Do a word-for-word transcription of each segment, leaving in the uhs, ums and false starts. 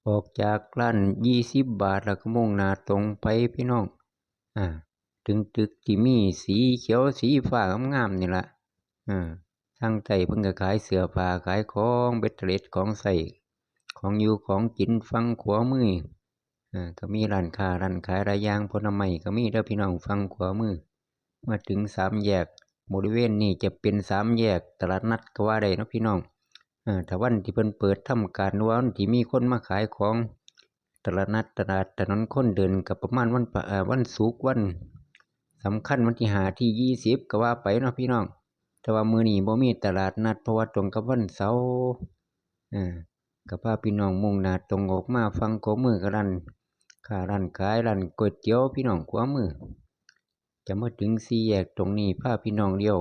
ออกจากร้านยี่สิบบาทแล้วก็มุ่งหน้าตรงไปพี่น้อง อ่า ถึงตึกที่มีสีเขียวสีฟ้างามๆนี่ละ อ่า ทางใต้เพิ่นก็ขายเสื้อผ้า ขายของเบ็ดเตล็ด ของใช้ ของอยู่ของกิน ฝั่งขวามือ อ่า ก็มีร้านค้าร้านขายหลายอย่าง ผลไม้ก็มีเด้อพี่น้อง ฝั่งขวามือ มาถึงสามแยก บริเวณนี้จะเป็นสามแยกตลาดนัดก็ว่าได้เนาะพี่น้อง อ่า ถ้าวันที่เพิ่นเปิดทำการ หรือว่าวันที่มีคนมาขายของ ตลาดนัด ตลาดถนนคนเดินก็ประมาณวันปะ เอ่อ วันศุกร์ วันสำคัญ วันที่ห้า ที่ยี่สิบก็ว่าไปเนาะพี่น้อง แต่ว่ามื้อนี้บ่มีตลาดนัด เพราะว่าตรงกับวันเสาร์ อ่า ก็พาพี่น้องมุ่งหน้าตรงออกมาฝั่งขวามือก็ร้านค้าร้านขาย ร้านก๋วยเตี๋ยวพี่น้องขวามือ จะมาถึงสี่แยกตรงนี้ พาพี่น้องเลี้ยว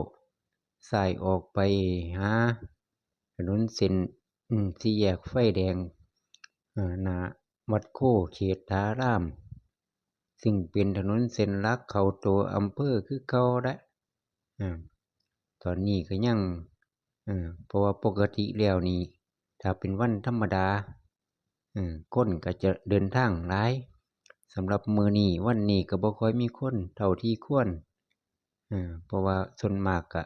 ซ้ายออกไปหาถนนเส้น อืม สี่แยกไฟแดง อ่า หน้าวัดโคเขตฐาราม ซึ่งเป็นถนนเส้นหลักเข้าตัวอำเภอคือเก่าละ อ่า ตอนนี้ก็ยัง เออ เพราะว่าปกติแล้วนี่ ถ้าเป็นวันธรรมดา เออ คนก็จะเดินทางหลาย สำหรับมื้อนี้ วันนี้ก็บ่ค่อยมีคนเท่าที่ควร เออ เพราะว่าส่วนมากก็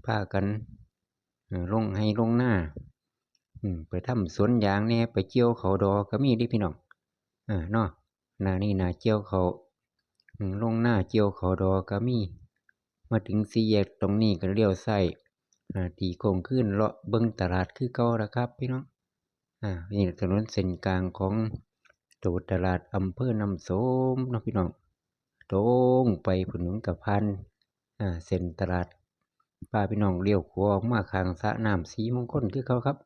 พากัน เออ ลงไร่ลงนา อืม ไปทำสวนยางแหน่ ไปเกี่ยวข้าวดอก็มีเด้พี่น้อง เออ เนาะ หน้านี้หน้าเกี่ยวข้าว อืม ลงนาเกี่ยวข้าวดอก็มี มาถึงสี่แยกตรงนี้ก็เลี้ยวซ้าย อ่า ตีโค้งคืนเลาะเบิ่งตลาดคือเก่าละครับพี่น้อง อ่า นี่ถนนเส้นกลางของตัวตลาดอำเภอน้ำโสมเนาะพี่น้อง ตรงไปพุ้นก็ผ่าน อ่า เส้นตลาด พาพี่น้องเลี้ยวขวาออกมาข้างสระน้ำศรีมงคลคือเก่าครับ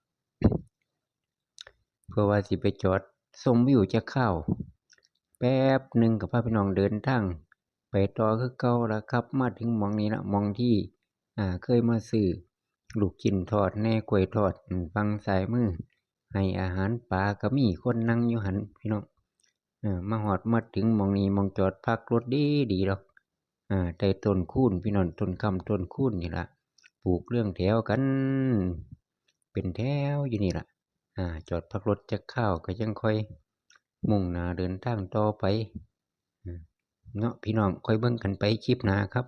เพื่อว่าสิไปจอดชมวิวจักคราว แป๊บหนึ่งก็พาพี่น้องเดินทางไปต่อคือเก่าละครับ มาถึงหม่องนี้ละ หม่องที่ อ่า เคยมาซื้อลูกชิ้นทอดแหน่ กล้วยทอด อืม ฝั่งซ้ายมือ ให้อาหารปลาก็มี คนนั่งอยู่หั่นพี่น้อง เออ มาฮอดมาถึงหม่องนี้ หม่องจอดพักรถดีดีดอก อ่า ใต้ต้นคูนพี่น้อง ต้นค้ำต้นคูนนี่ละ ปลูกเรียงแถวกัน เป็นแถวอยู่นี่ละ อ่า จอดพักรถจักคราวก็ยังค่อยมุ่งหน้าเดินทางต่อไป อืม เนาะพี่น้อง ค่อยเบิ่งกันไปคลิปหน้าครับ